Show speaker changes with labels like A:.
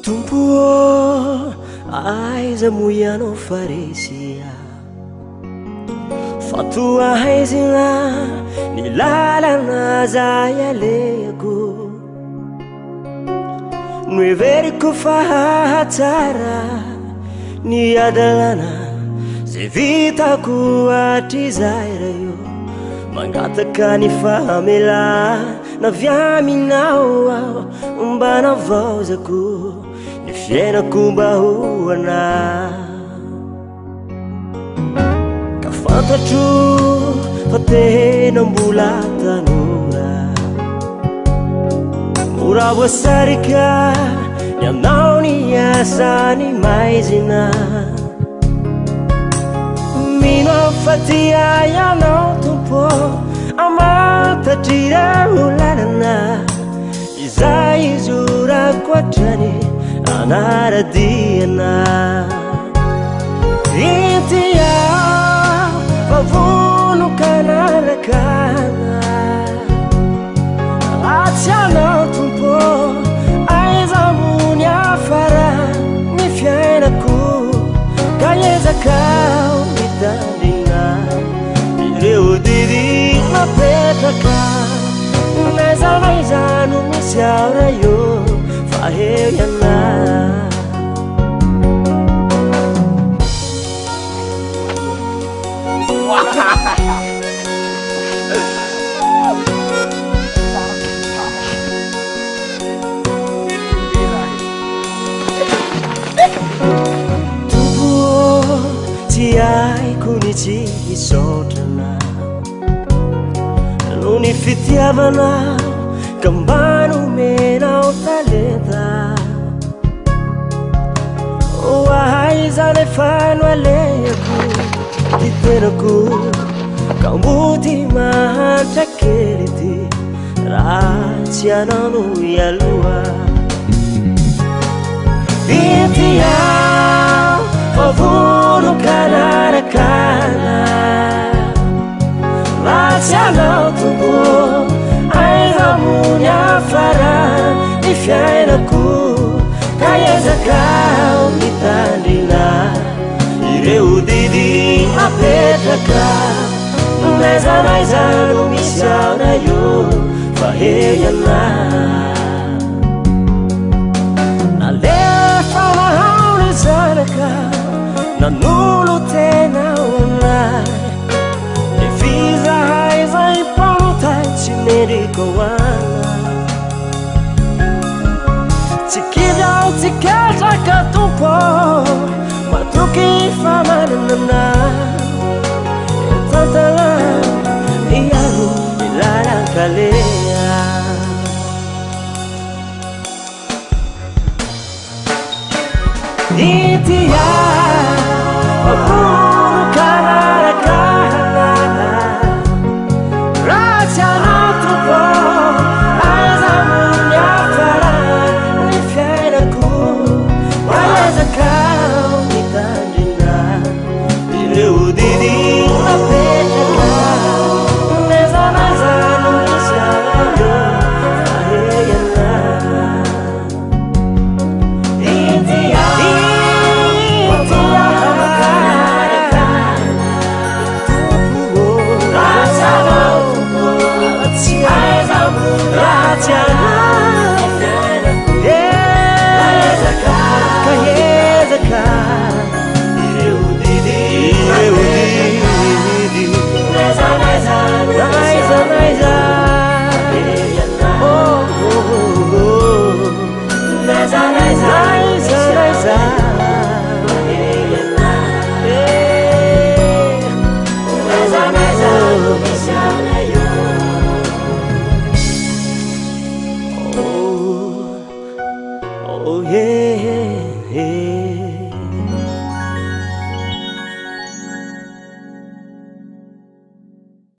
A: Tompo ô, aiza moa ianao fa resy aho? Fa toa haizina ny lalana zay alehako. Noheveriko fa hahatsara ny hadalana zay vitako hatrizay ray ô. Mangataka ny famelana avy aminao aho mba navaozako ny fiainako mba ho anao. Ka fantatro fa tena mbola tanora, mora voasarika ny anao ny asany maizina. Mino aho fa tia ianao Tompo, amantatr'ireo lalana izay izorako hatrany anara-diana. Inty aho fa vonon-kanaraka Raha tsy anao Tompo, aiza moa ny afara ny fiainako? Ka ezaka aho mitandrina ireo didy napetraka. N'aiza n'aiza no misy aho Ray ô, fa eo ianao. Tompo ô, tsy haiko ny tsy hisaotra anao noho ny fitiavana ka mba nomenao talenta. Aiza nefa no alehako ty tenako kamboty mahantra kely ity raha tsy anao no ialoha. Inty aho fa vonon-kanaraka raha tsy anao Tompo, aiza moa ny afara ny fiainako? Ka ezaka aho mitandrina ireo didy apetraka. N'aiza n'aiza no misy aho Ray ô, fa eo ianao. Nalefa nahao ny zanaka nanolo tena ho anay, nefa izahay izay mpanota tsy mendrika ho anay. Tsy kivy aho, tsy ketraka Tompo, matoky fa manana anao. Tantana hiaro ny lalan-kaleha. Inty aho vonon-kanaraka raha tsy anao Tompo, aiza moa ny afara ny fiainako? Ezaka aho mitandrina ireo didy napetraka. N'aiza n'aiza no misy ahy, fa eo ianao. Inty aho vonon-kanaraka Tompo ô, raha tsy anao Tompo, aiza moa raha tsy anao ny fiainako? Ezaka, ka ezaka ireo didy, ireo didy. N'aiza n'aiza no n'aiza n'aiza, oh, oh, oh. N'aiza n'aiza, n'aiza n'aiza, eh. N'aiza n'aiza no misy anay io. Oh, oh yeah, yeah.